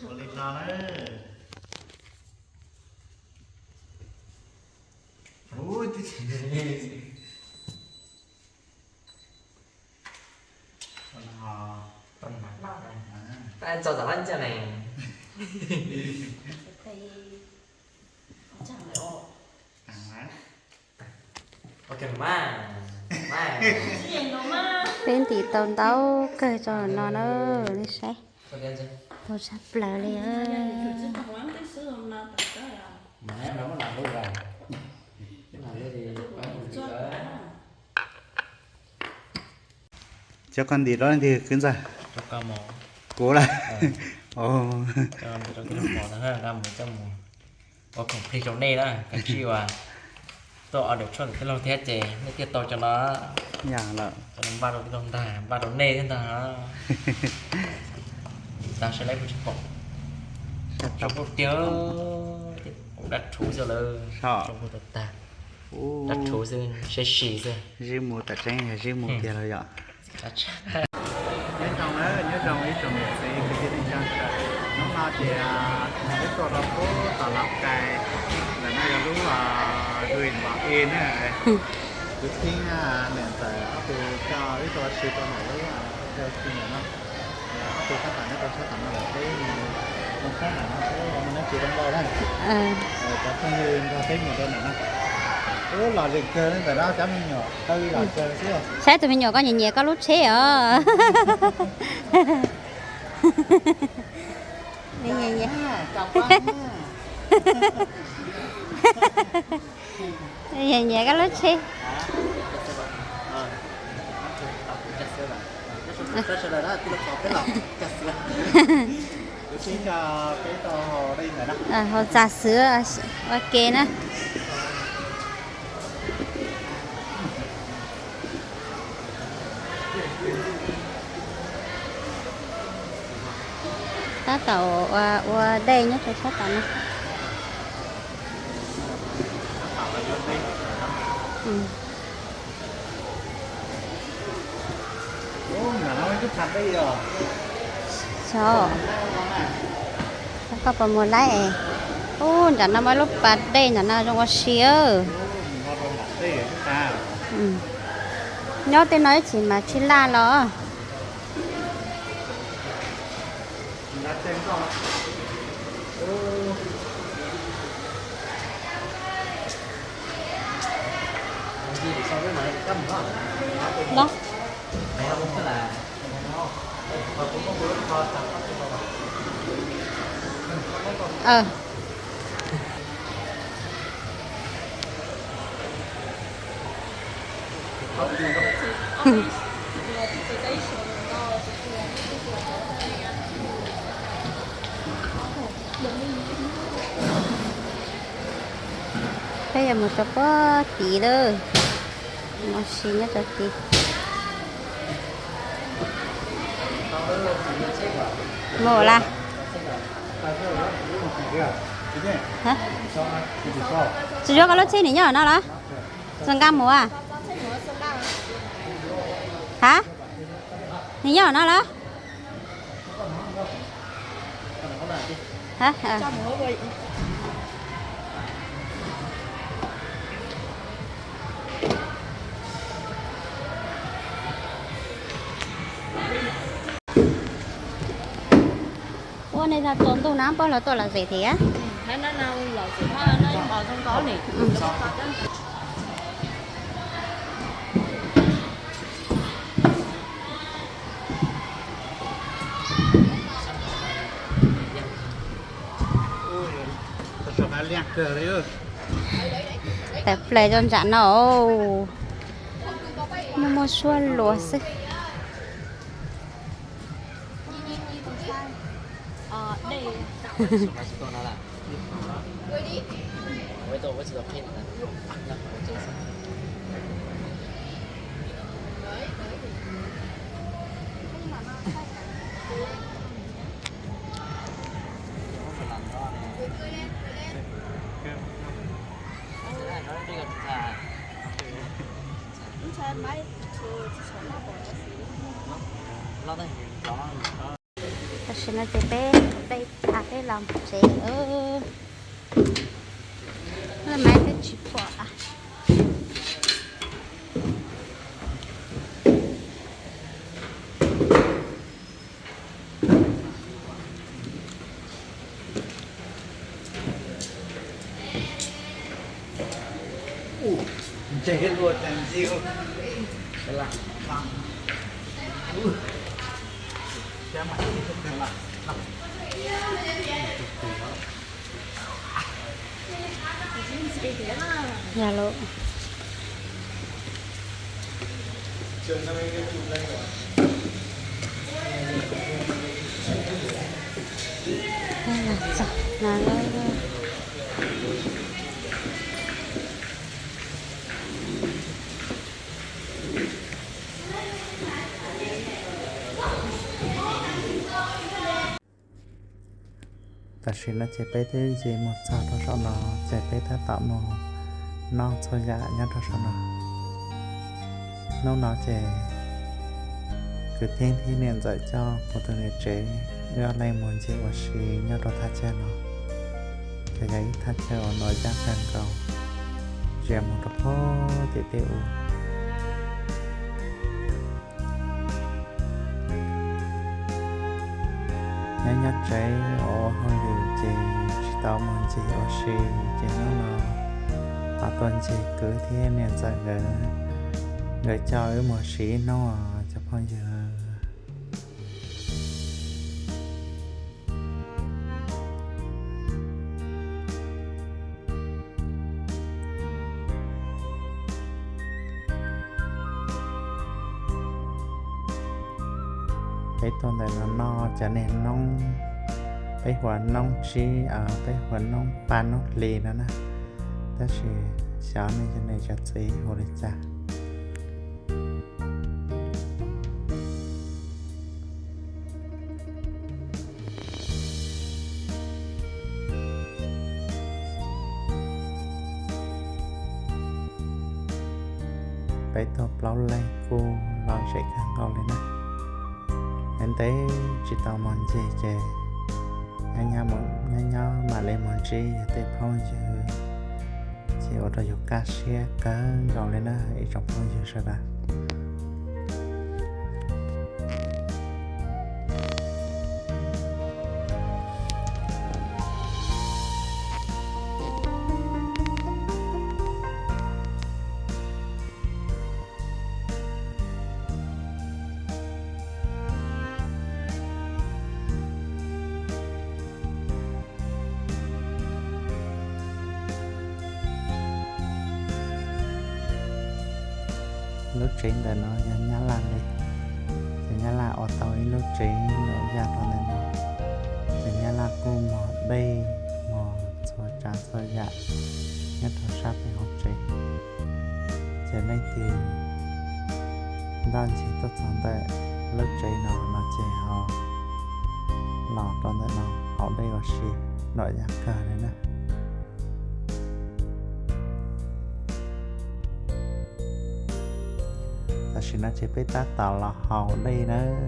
Ua li no na. Ub, twb tsis, ua no ho, tau mam laj, tau txog tom lab ncaj ne. Peb ntim tau ntau kawg tso no na, nej saib. Tau tshaj plaws li. Cov koj ntim rau leej twg kwv ntxawg? Kuv lawm. Ua khoom plig rau nej na, koj tsij ua tuaj order tshuaj ntawm tij laug thiab ces nej thiaj tau cov no. Yog lawm, cov no npaj rau tij laug ntag, npaj rau nej thiab ntag. Tag sawv daws kuj tsis pom, zoo nkauj tiag, dab rhuv xwb lawm. Zoo nkauj tag, dab rhuv xwb, seb si xwb. Zij mus tam tseeb yog zij mus tiag los yom. Nyob zoo, nyob zoo ib tsoom niam txiv kwv tij neej tsa sawv daws. Hnub no ces wb tuaj rau pub tom Lav Kais, ntawm no yog lub Green Mall Inn na. Kuv thiab niam ntxawm ob tug coj wb tuaj ua si rau ntawm lub hotel ntawm no. Ob tug tab tom nyob rau sab tom no lawm, peb mus rau sab tom no seb muaj dab tsi zoo nkauj na. Cov phooj ywg nrog peb mus rau ntawm no. Ub, los zeem kawg li ntawm no cov me nyuam, qw los kawg xwb. Saib tus me nyuam koj nyiam nyiam koj lub tsheb os. Nyiam nyiam koj lub tsheb. Hauv txaj xwb ua ke na. Tab tom ua dej nyob rau sab tom no. Xyov, koj puas mus laib es. Ub, nram no muaj lub pas dej nram no zoo ua si. Nyob tej no ib chim mas tsis laj los. Peb yuav mus rau puag tid lawm, mus si nyob rau tid. Mus lawm. Tsis yuav koj lub tsheb nim nyob no los? Txos nkag mus a? Ha? Nim nyob no los? Ua nej tsaus ntuj na pog los tuaj lom zem thiab. Tawm plaws rau nram no, muaj muaj suab luas xwb. Tam sim no ces peb dej tas peb los mus tsev. Maiv twb tsis pom. Yog lawm. Tam sim no ces peb twb ncig mus txog rau saum no, ces peb tab tom mus noj txhua yam nyob rau saum no. Hnub no ces kwv tij thiab niam ntxawm coj kuv tus niam tsev wb ob leeg mus ncig ua si nyob rau thaj chaw no. Ces yog ib thaj chaw uas nuam ncaj kawg nkaus, tsis mus rau puag tim tej ub. Nyob nyob tsev ua hauj lwm ces tsis tau mus ncig ua si, ces hnub no ho tuaj ncig kwv thiab niam ntxawm nkawd, nkawd coj wb mus ua si ib hnub os cov phooj ywg. Peb tuaj ntawm no noj cov niag noob, peb hu ua noob tsib, peb hu ua noob paj noob hli no na, tab sis xyov nej cov niam cov txiv hu li cas. Peb tuaj plaub leeg kuj lom zem kawg nkaus li na. Ntev ntev tsis tau mus ncig ces nyob nyob mam li mus ntsib yog tej phooj ywg, ces ua rau yus kaj siab kawg nkaus li na ib tsoom phooj ywg sawv daws. Lub tsev ntawm no yog Nyab Laj li, ces Nyab Laj ua tau ib lub tsev nuam yaj rau ntawm no, ces Nyab Laj kuj muag dej muag txhua tsav txhua yam nyob rau sab pem hauv tsev. Ces leej twg ntoj ncig tuaj txog ntawm lub tsev no no ces ho los rau ntawm no haus dej ua si, nuam yaj kawg li na. Tam sim no ces peb tab tom los haus dej nawb.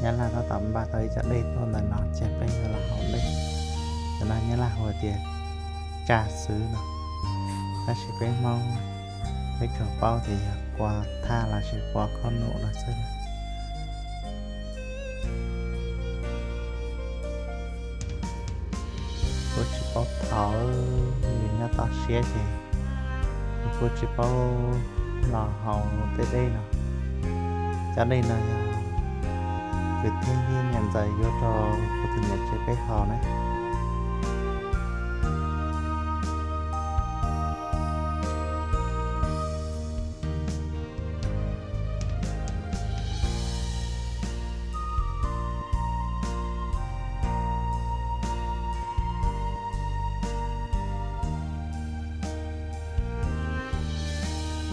Nyab Laj tab tom npaj tau ib co dej tuaj ntawm no ces peb yuav los haus dej. Cov no Nyab Laj hu tias tsa xwb no, tab sis peb Hmoob peb tsuas paub tias yog kua thaj los sis kua khaub num no xwb. Kuj tsis paub thaum nyob toj siab ces kuj tsis paub los haus tej dej no. Cov dej no yog kwv tij thiab niam ntxawm yuav rau kuv tus niam tsev peb haus na.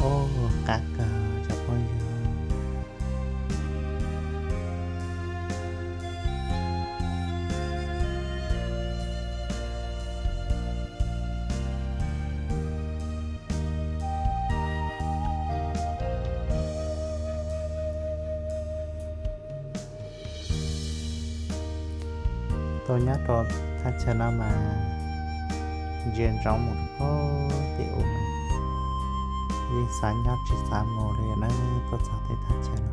Ub, qab kawg cov phooj ywg. Tuaj nyob rau thaj chaw no mas ntsia ntsoov mus rau pem tim ub no, yeej xav nyob tsis xav mus li na, tuaj txog tej thaj chaw no.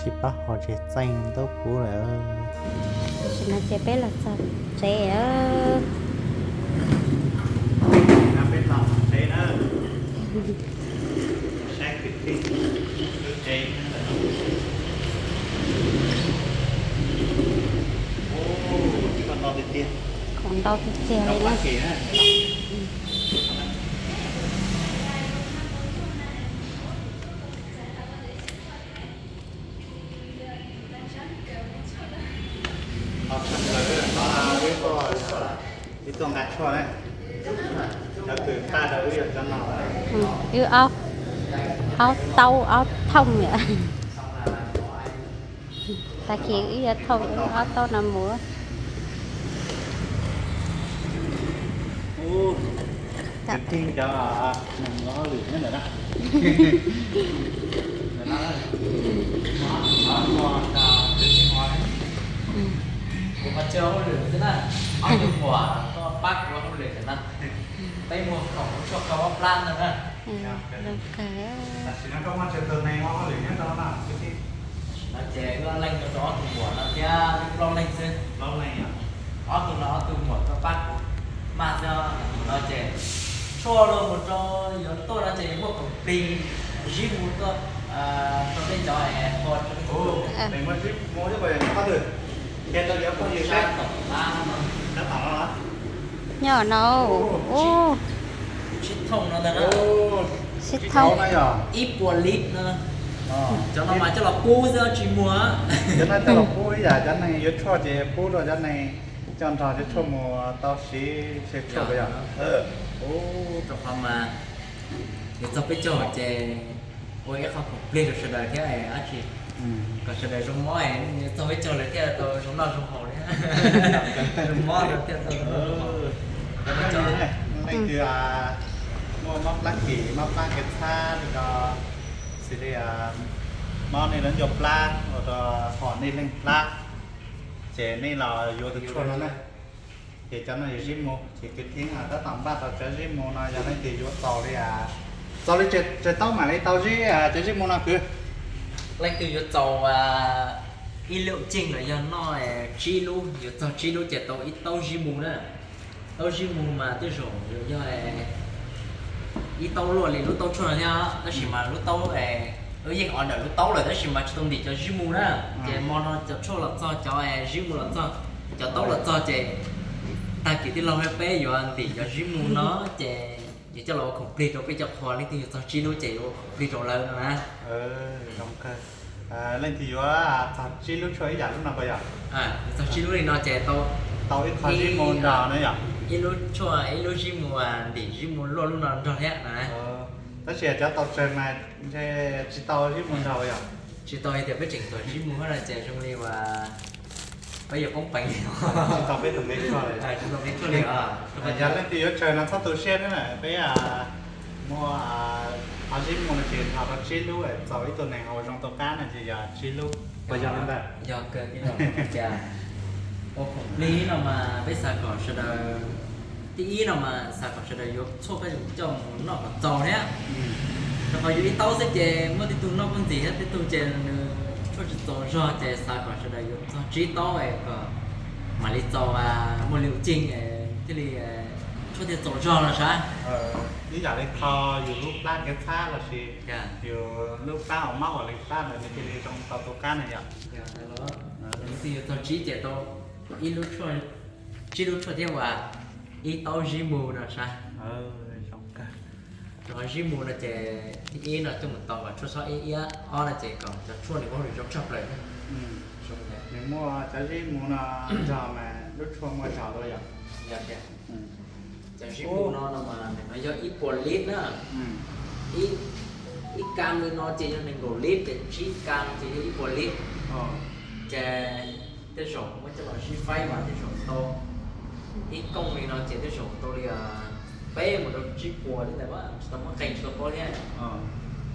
Tsis pab ho tsis txeej ntaub kub lawm. Tam sim no ces peb los txog tsev. Khoom ntau tiag tiag li na. Wb tuaj nqa tshuaj na, cov kws pab rau wb yog cov no. Wb ob, ob taub ob thooj yom. Tag kis wb yuav thauj wb ob taub no mus. Ub, cov neeg lwm nyob ntawm no. Kuv qhov chaw hauj lwm xwb na, ob tug muam koj pab kuv hauj lwm ntawm no. Peb muag khoom lub tshuaj kho mob plab ntawd na. Tam sim no koj muaj tsawg tus neeg ua hauj lwm nyob rau no? Tam sim no ces wb ob leeg rau ob tug muam no thiab wb plaub leeg xwb. Ob tug no ob tug muam koj pab kuv maj xwb. No ces tshuaj los mus rau yuav tuaj no ces yuav muaj khoom plig zib mus tuaj rau nej cov es kho rau nej. Nyob no, sib thooj ib puas lib no. Cov no mas coj los pub xwb tsis muag. Cov no coj los pub ib yam, cov neeg yuav tshuaj ces pub rau cov neeg coj nrog cov tshuaj mus tau siv tshuaj yom. Rau qhov mas yuav txog peb caug ces ua ib qho khoom plig rau sawv daws thiab dab tsi, kom sawv daws zoo mob, yuav txog peb caug lawm thiaj tau zoo noj zoo haus thiab, zoo mob thiaj tau zoo noj zoo haus. Leej twg muaj mob plab kim, mob plab kev txhab, xws li mob nej lub ncauj plab, ua rau hom nej leeg plab, ces nej los yuav tus tshuaj no na. Ces cov no yog zib mu, ces kwv Theeb tab tom npaj tau cov zib mu no, yog leej twg yuav txaus li, txaus li tsawg taub mam li tau zib, cov zib mu no kwv? Leej twg yuav txaus ib lub ceej los yog noj tsib lub, yuav txog tsib lub ces tau ib taub zib mu na. Taub zib mu mas tej zaum yuav yog ib taub luaj li lub taub tshuaj no thiab, tab sis mas lub taub, wb yeej order lub taub lawm tab sis mas tsis tau ntim cov zib mu na. Ces hmo no cov tshuaj los txog, cov zib mu los txog, cov taub los txog ces tag kis tij laug peb yuav ntim cov zib mu no ces yuav coj los ua khoom plig rau peb cov qhua, leej twg yuav txog tsib lub ces yuav ua khoom plig rau lawv no na. Leej twg yuav txog tsib lub tshuaj ib yam lub no puas yog? Txog tsib lub li no ces tau, tau ib qho zib mu nrog na yom? Ib lub tshuaj, ib lub zib mu, ntim zib mu luaj lub no nrog thiab na. Tab sis cov tau tsawg mas ntshe tsis tau zib mu nrog yom? Tsis tau, tias peb tseem tuam zib mu no ces zoo li uas peb yuav poob peev li. Tsis tau peb tus nqi tshuaj li. Tsis tau nqi tshuaj li. Yog leej twg yuav tsawg no txhob tu siab thiab na, peb muaj qhov zib mu no ces nrog rau tsib lub, txaus ib tug neeg haus zoo tau qab no ces yog tsib lub. Puas yog li ntawd? Yog kawg, ua khoom plig no mas peb xav kom sawv daws, thib ib no mas xav kom sawv daws yuav tshuaj pab coj mus noj kom txaus thiab. Rau qhov yuav ib taub xwb ces muaj tej tug noj kuj ntxim thiab, tej tug ces nws tshuaj tsis txaus zog, ces xav kom sawv daws yuav txog tsib taub es kom mam li txaus, muaj li ua ceej thiaj li tshuaj thiaj txaus zog no sab. Ib yam li kho yus lub plab kev txhab los sis yus lub plab uas mob uas li plab ntawd nws thiaj li zoo tau tu qab na yom. Leej twg yuav txog tsib ces tau ib lub tshuaj, tsib lub tshuaj thiab uas ib taub zib mu no sab. Zib mu no ces thib ib no coj mus tau kom tshuaj xob iab iab, ob no ces kom cov tshuaj nws muaj hauj lwm zoo tshaj plaws. Nws muaj cov zib mu no nrog mas lub tshuaj muaj zog dua yom. Yog tias cov zib mu no no mas nws no yog ib puas lib na. Ib, ib kas li no ces yog nees nkaum lib, ces tsib kas ces yog ib puas lib. Ces tej zaum muab coj los sib faib mas tej zaum tau ib kooj li no ces tej zaum tau li peb mus rau tsib puas li ntawd, tsis tau muab qee tsis tau paub thiab.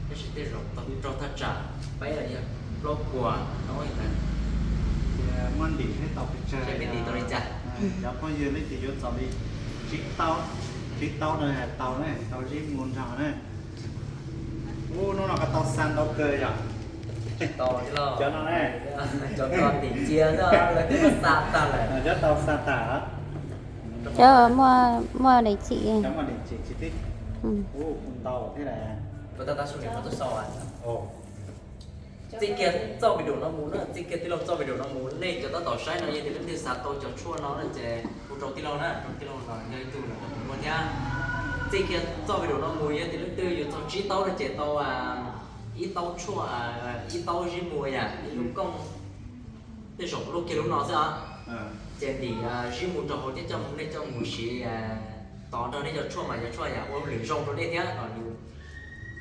Tab sis tej zaum tau raug thaj tsam peb los yog plaub puas no li ntawd. Muab ntim seb tau pes tsawg, seb peb ntim tau li cas. Cov phooj ywg leej twg yuav txaus li tsib taub, tsib taub no tau na, tau zib mu nrog na. Ub, hnub no koj tau xa ntau kawg yom. Tsis tau thiab lauj. Cov no ne, cov ko ntim cia xwb, lawv twb muab xa tag lawm. Cov tau xa tag. Cov muaj, muaj dev txim. Cov muaj dev txim tsis tib. Ub, kuj ntau thiab las. Puas tab tab su niam qhov tub sau a? Txij kiag txoj video no mus na, txij kiag tij laug txoj video no mus, nej cov tab tom saib no yog tias leej twg xav tau cov tshuaj no na ces hu rau tij laug na, rau tij laug los yog ib tug los puas muaj thiab. Txij kiag txoj video no mus yog tias leej twg yuav txog tsib taub no ces tau ib taub tshuaj, ib taub zib mu yam ib lub kooj, tej zaum lub kiag lub no xwb os. Ces ntim zib mu rau hauv thiab coj mus, nej coj mus siv tod nrog nej cov tshuaj mas cov tshuaj yam ua hauj lwm zoo rau nej thiab kom nws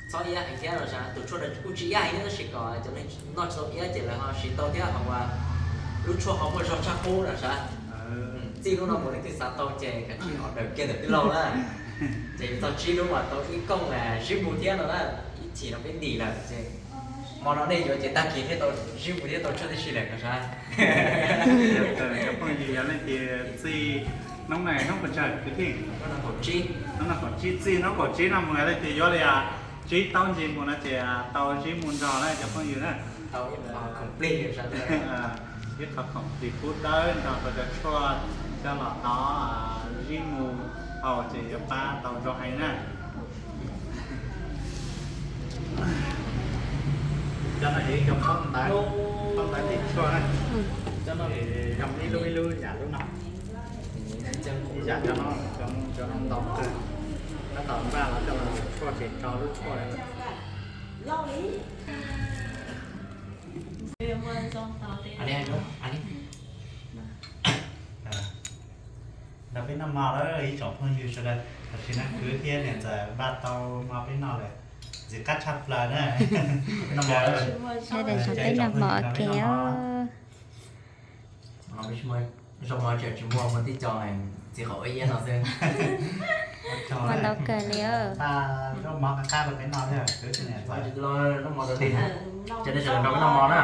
txhob iab heev thiab no sas. Tus tshuaj no kuj tsis iab heev thiab tab sis kom cov neeg noj tsis tau iab ces lawv ho siv tau thiab ho ua lub tshuaj ho muaj zog tshaj qub no sas. Txij hnub no mus leej twg xav tau ces kav tsij order kiag ntawm tij laug na. Ces yuav txog tsib lub mas tau ib kooj zib mu thiab no na. Ib chim no peb ntim lawm ces hmo no nej yuav ces tag kis thiaj tau zib mu thiab tau tshuaj tib si lawm no sas. Cov phooj ywg yog leej twg txij hnub no hnub puas tsawg kwv tij? Hnub no kaum tsib, txij hnub kaum tsib no mus leej twg yuav li tsib taub nce mus no ces tau zib mu nrog na cov phooj ywg na. Ib qho khoom plig pub dawb nrog rau cov tshuaj coj los tod zib mu haus ces yuav pab tau zoo heev na. Cov no yog cov khaub ntawv, khaub ntawv ntim tshuaj na. Cov no zoo ib lub ib lub yam lub no. Ib yam cov no, cov no ntau kawg. Tab tom npaj los coj los tshuaj ces tso lub tshuaj. Nrog peb noj mov lawm ib tsoom phooj ywg sawv daws, tam sim no kwv thiab niam ntxawm npaj tau mov peb noj lawm, ntxim qab tshaj plaws na. Sawv daws nrog peb noj mov ua ke os. Zoo mov tseem tsis muaj, muaj tib co txiv qaum ua iab no xwb. Muaj ntau kawg li. Npaj zaub mov qab qab rau peb noj thiab kwv thiab niam ntxawm. Cov nej sawv daws nrog peb noj mov na.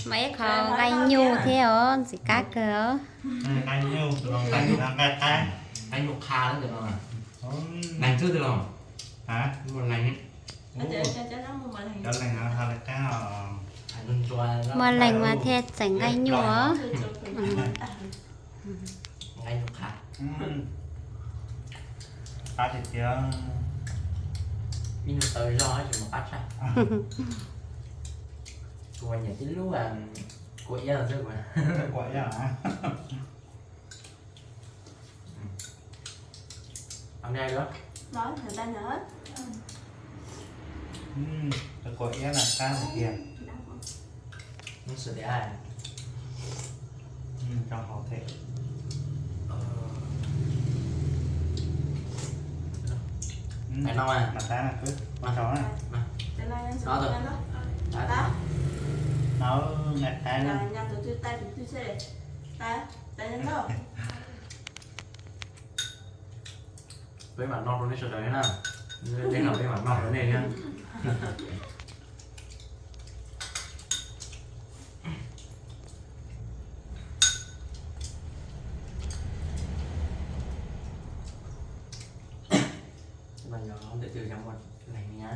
Muaj ib qho nqaij nyuj thiab os, ntxim qab kawg os. Nqaij nyuj, nqaij qab, nqaij nyuj qha na cov no. Lees xwb twg los? Muaj lees, cov lees no ho li qab os. Muaj lees mas thiaj txeem nqaij nyuj os. Nqaij nyuj qha. Qab tiag tiag. Ib nyuag taw zog tsis mus qab tshaj. Kuv nyiam tib lub kua iab xwb. Kua iab. Kua iab no qab tiag tiag. Rau hauv thiab. Mas tab no kwv, no, mas tab no. Peb mam noj rau nej sawv daws na. Tej no peb mam noj rau nej thiab. Mas yog ntawm twg yog muaj leeg na?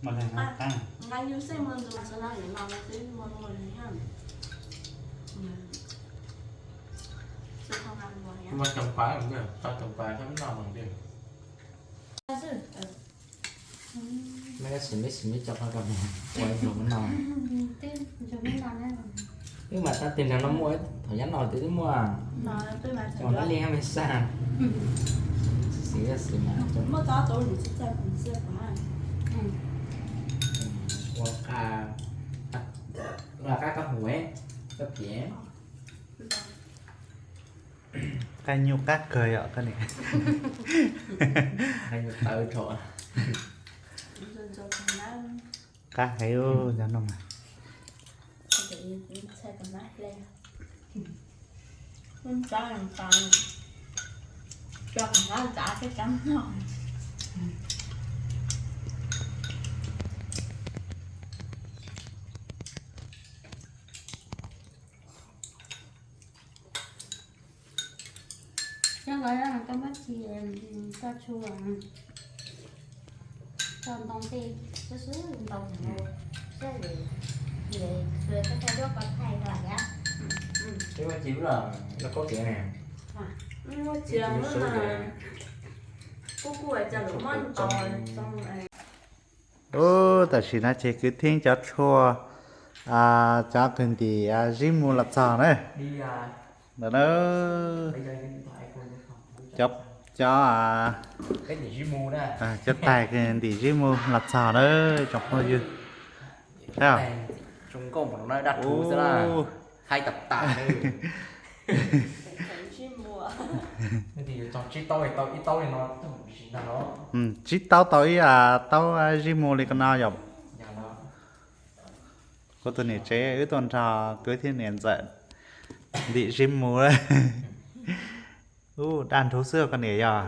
Muaj leeg no qab. Muaj cov pas, tau cov pas tau noj mas twg. Mej koj sim mej sim mej cov qhov kom ua ib zaug no. Wb mas tab tig nrag no muaj, thaum nyab no twb muaj, cov nab li hab mej saj. Xis xis mas ua qa, ua qab koj hu, koj piav. Qab nyuj qab kawg yom koj niam. Qab nyuj tawv rho. Qab heev cov no mas. Coj los koj muab txiv, tso tsua, tso ntoo tej xwb xwb, ntoo saib, saib koj thaij duab koj thaij no thiab. Peb muab txiv lub los koj piav ne. Ub, tam sim no ces kwv tij cov tshuaj, cov kws ntim zib mu los txog na. Ntawm na, cov, cov, cov tais kws ntim zib mu los txog na, tsoom phooj ywg. Ub, tsib taub tau ib taub zib mu li ko no yom. Kuv tus niam tsev wb tuaj nrog kwv thiab niam ntxawm ntim zib mu. Ub, daj nrhuv xwb koj niam yog.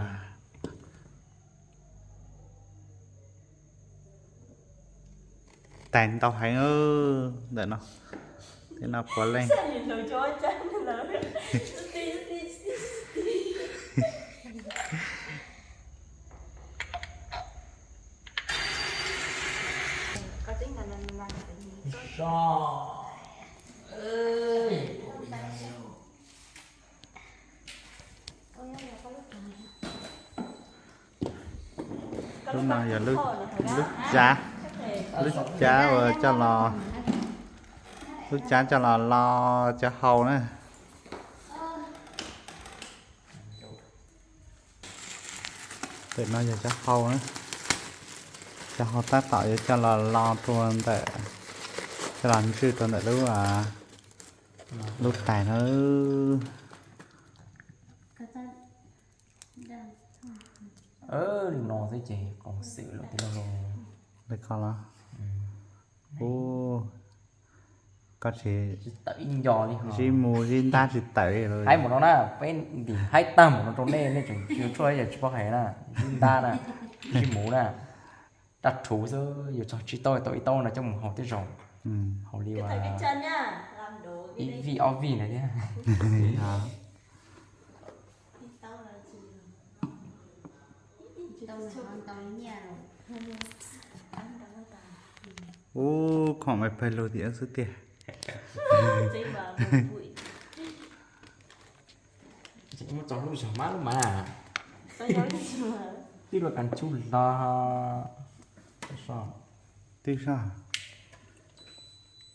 Tais ntau heev ntawm no, tej no puav leej. Lub no yog lub cav, lub cav uas coj los, lub cav coj los lo cov hau na. Ntawm no yog cov hau na, cov hau tab tom yuav coj los lo rau ntawm, coj los ntswj rau ntawm lub, lub tais na. Li no xwb ces qoos xwm lawm tiag lauj. Li ko los, ub, koj tsis tawm ib nco li, zib mu zib ntab tsis tawm li. Haib npaum no na, peb ntim haib tag npaum no rau nej, nej tseem tsis tshuaj yog tsis paub hais na, zib ntab na, zib mu na, daj rhuv xwb, yuav txog tsib taub tau ib taub no coj mus haus tej zaum, haus li ua ib vij ob vij na thiab. Ub, khoom me pawg lug tias xwb tiag. Muab tso lub zog mas lub mas, twb luaj kas tsuj hlo, twb soj,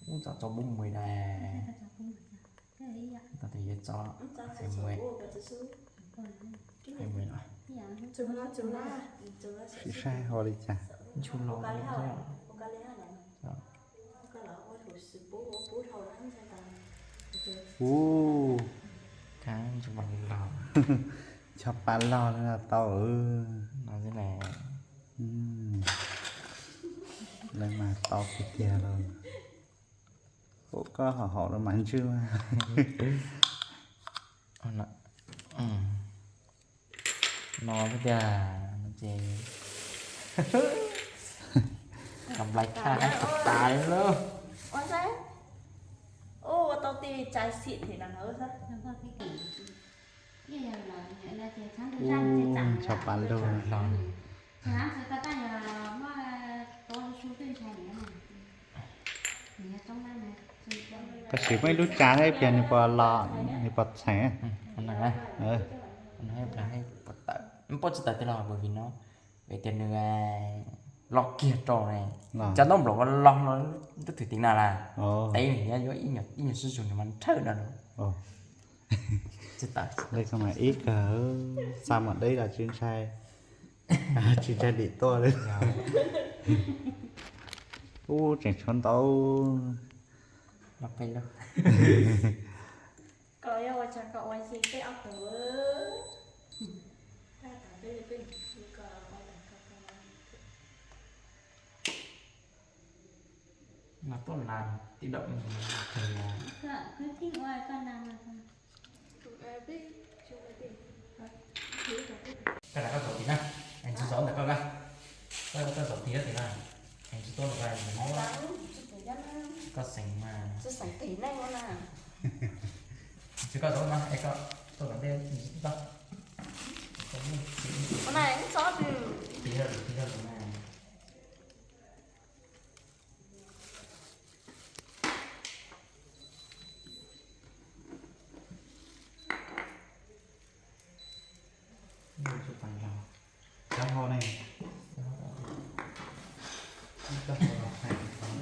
ub, tso tso bub mus na, tso hais mus, hais mus, sim saib ho li cas. Ub, cov pa log no tau. Lawv mas tau tiag tiag los. Ua koj haum haum los mas ntswj mas. No tiag, no ces kam nplai thaj tas tas li lauj. Ub, cov pa lug. Koj sim muaj ib lub tsa thiab ib pliag nws puas los, nws puas txheem. Puas tawm, puas tsis tawm tej los vim no, vim tias nws Los kiag rau ne. Cov ntaub nplam los los no, ntaub thwm tim na las. Tev nws yuav ib nyuag sib zug nws mas nrhawv no. Tsis tawm. Li ko mas ib kawg, xa mam deb los tsis ntshai, tsis ntshai dim tuaj li. Ub, tseem tshuav ntau. Los peb lub. Koj yog ua tsaug koj ua si peb ob tug. Mas tuaj nas tib dam. Koj nas koj zaum tim na, es tsis zaum ntawm koj, koj zaum tim tim na, es tsis tuaj ntawm koj, koj xeem mas. Tsis koj zaum no es koj tuaj tom ntej tsis tau. Tim na, tim na. Cov hau ne, cov hau los hais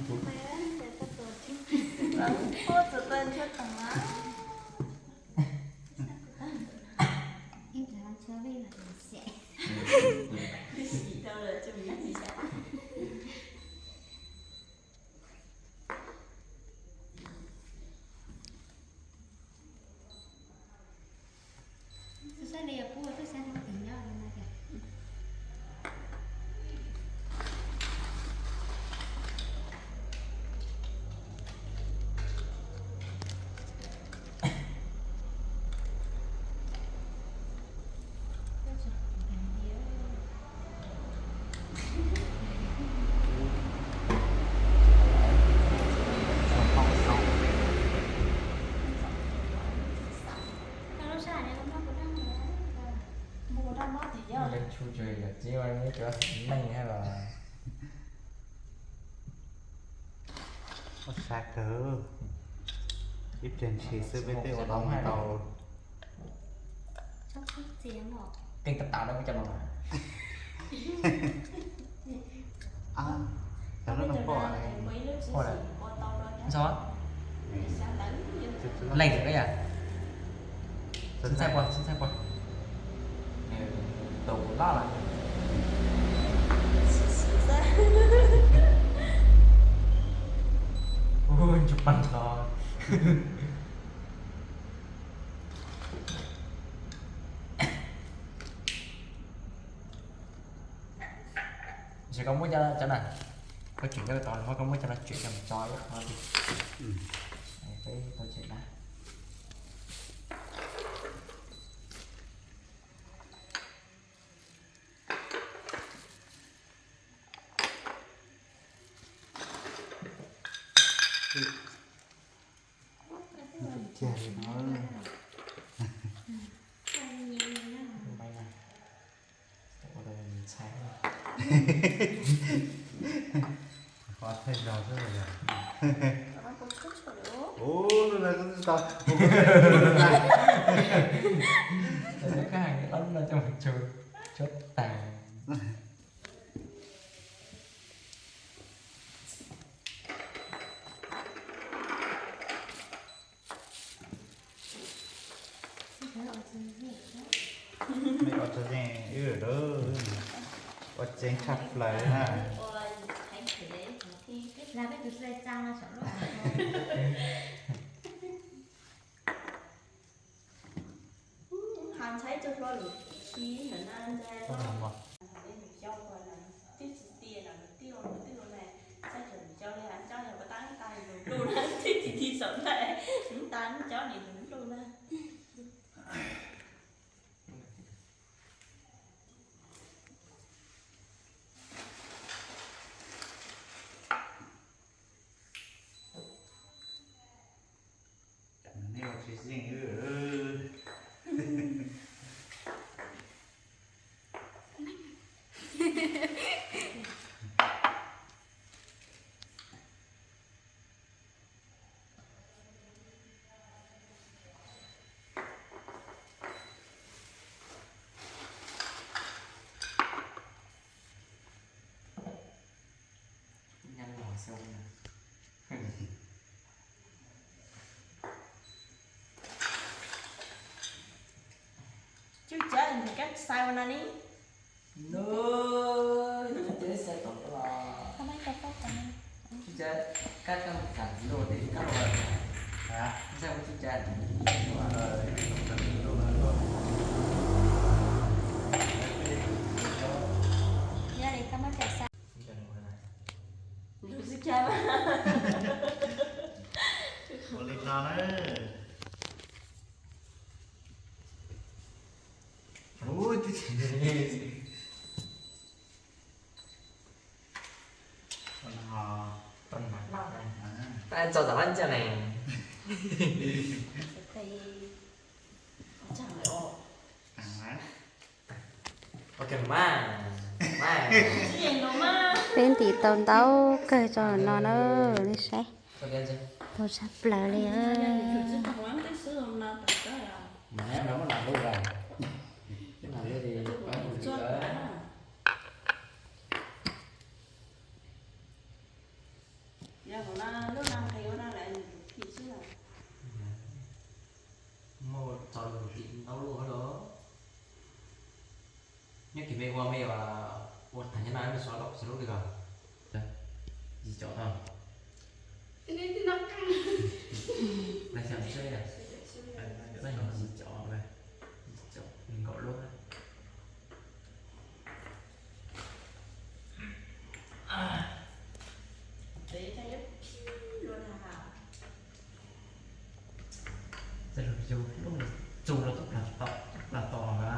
kuv. Ua sa kawg, ib pliag ntshis xwb peb tej ua tau ntau. Keej tab tas no cov no. Cov lub no pom. Leej lawm yog. Tsis ntxhais pua, tsis ntxhais pua. Tus loj lawm. Ub, ntsuj plig tso. Ntshe koj muab cov no, koj tseem nyob tod, koj muab cov no tseem coj mus tso ib qho tiag. Peb tau tseem na. Ua li no. Qhov thawj zog xwb yog. Ub, lub no kuv tsis tau. Koj hais ob lub no coj mus tsuag tsuag tag. Mej ua txog zeej wb lawm, ua tseeb tshaj plaws na. Nej ua tsis yeej wb. Cub cav kab xais ua no ni. Cub cav kab kab mus kam luaj tej kab luaj. Cub cav. Ua li no na. Tso tam lab ncaj ne. Peb ntim tau ntau kawg tso no na, nej saib. Tau tshaj plaws li. Muaj txog lwm tim ntau lub los. Nyob kis me ua me ua tag nyob no me xov laum xws lub li os. Yim caum tau. Laj xyoo tsheb, laj xyoo yim caum, yim caum nees nkaum lub. Tej zaum yus lub txug rau tub plag tom, tub plag tom na.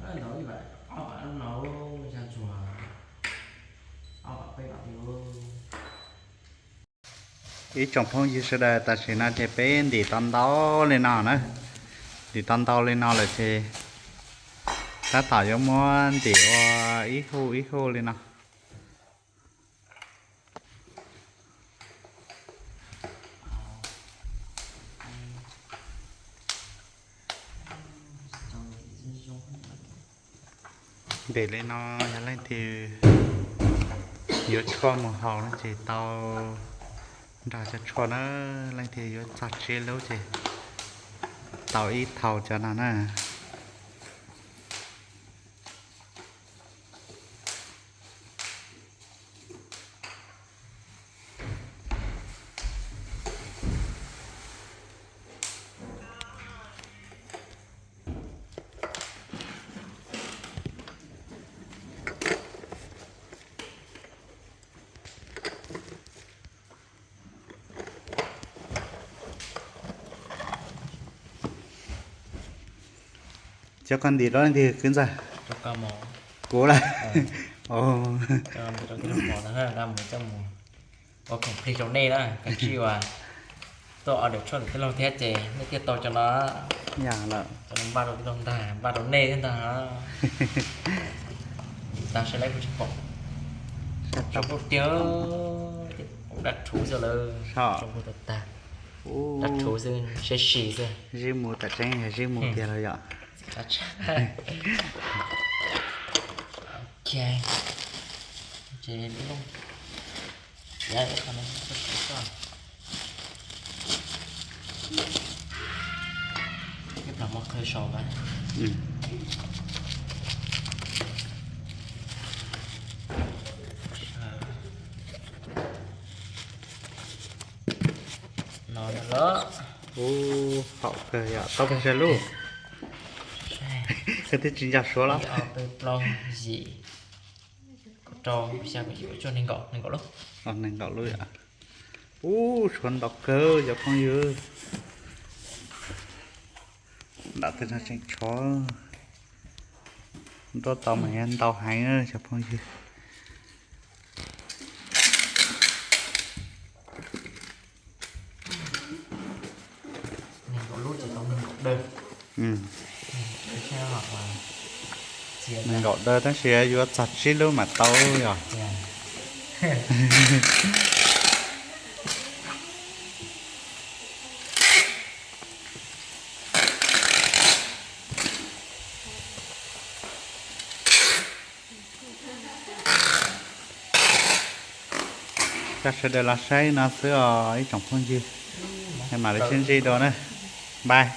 Ntaus ib vam ob vam lub no, ya tsuag ob vam peb vam li. Ib tsoom phooj ywg sawv daws, tam sim no ces peb ntim tau ntau li no na. Ntim tau ntau li no lawm ces tab tom yuav muab ntim ua ib huj ib huj li no. Ntim li no yog leej twg yuav tshuaj mus haus no ces tau nrog cov tshuaj na, leej twg yuav txog tsiab lub ces tau ib thau cov no na. Cov koj ntim rau leej twg kwv ntxawg? Kuv lawm. Ua khoom plig rau nej na, koj cia li tuaj order tshuaj ntawm tij laug thiab ces nej thiaj tau cov no. Yam lawm, cov no npaj rau tij laug ntag, npaj rau nej thiab ntag. Tag saib lawm kuv tsis pom. Zoo nkauj tiag, dab rhuv xwb lawm. Zoo nkauj tag tag. Dab rhuv xwb, sexy xwb. Zij mus tam tseeb yog zij mus tiag los yom. Ok. Ces ib qho no, ib plag muab qhwv saum na. No los. Ub, haum kawg yom, tau pes tsawg lub? Koj twb tsis nco suav los. Ib ob peb plaub yim kaum rau xya kaum yim kaum cuaj nees nkaum, nees nkaum lub. Nees nkaum lub yom. Ub, tshuav ntau kawg cov phooj ywg. Nram twg no tseem tshuav. Nruab tau mas yog ntau heev cov phooj ywg. Nees nkaum daws tab sis yuav txog tsib lub mam tau yog. Coj sawv daws los saib no xwb os ib tsoom phooj ywg. Mam li sib ntsib dua na. Bye.